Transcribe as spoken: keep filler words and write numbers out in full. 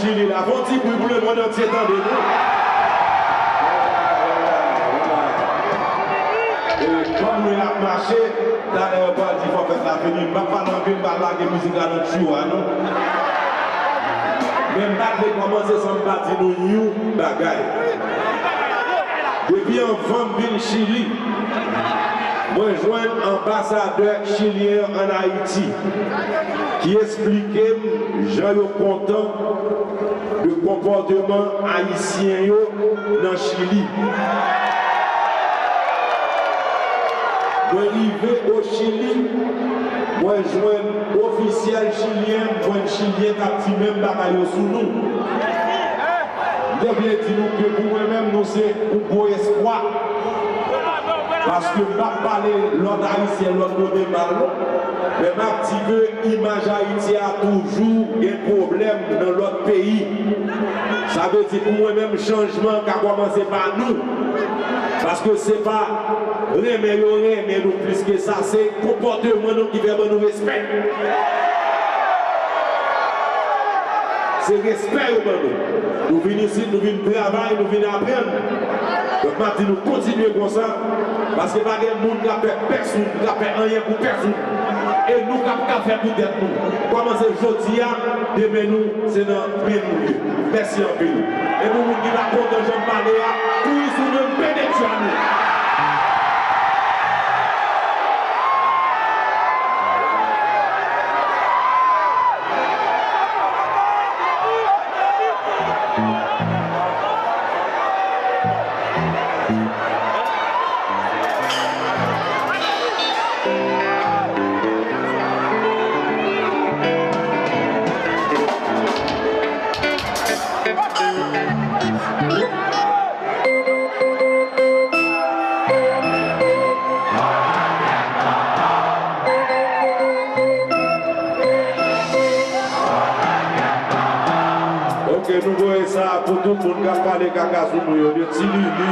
Chili la, fè yon ti bri pou lemonn antye tande nou. E kòm nou ap mache, talè yo pral di fò fèt la fini. M p ap pale anpil, m pral lage mizik la nan tchiwa non. Men m pa t vle kòmanse san m pa di nou yon bagay. Depi anvan m vin Chili, mwen jwenn anbasadè chilyen an Ayiti ki esplike m jan yo kontan de konpòteman ayisyen yo nan Chili. Mwen rive o Chili, mwen jwenn ofisyèl chilyen, m jwenn chilyen k ap di menm bagay yo sou nou. M te vle di nou ke pou mwen menm, nou se yon gwo espwa. Paske m p ap pale lòt ayisyen lòt kote mal non. Men m ap di ke imaj Ayiti a toujou gen pwoblèm nan lòt peyi. Sa vle di pou mwen menm, chanjman ka kòmanse pa nou. Paske se pa renmen yo renmen nou plis ke sa, se konpòteman nou ki fè ban nou respè. Se respè yo ban nou. Nou vin isit, nou vin travay, nou vin aprann. Donk, m ap di nou kontinye konsa, paske pa gen moun k ap fè pèsonn, k ap fè anyen pou pèsonn. E nou k ap ka fè pou tèt nou. Kòmanse jodi a, demen nou, se nan men nou ye. Mèsi anpil. E pou moun ki pa kontan jan m pale a, kouri sou mwen, m pede tchwa nou. Ok, nou voye sa pou tout moun k ap pale kaka sou nou yo, de Ti Lili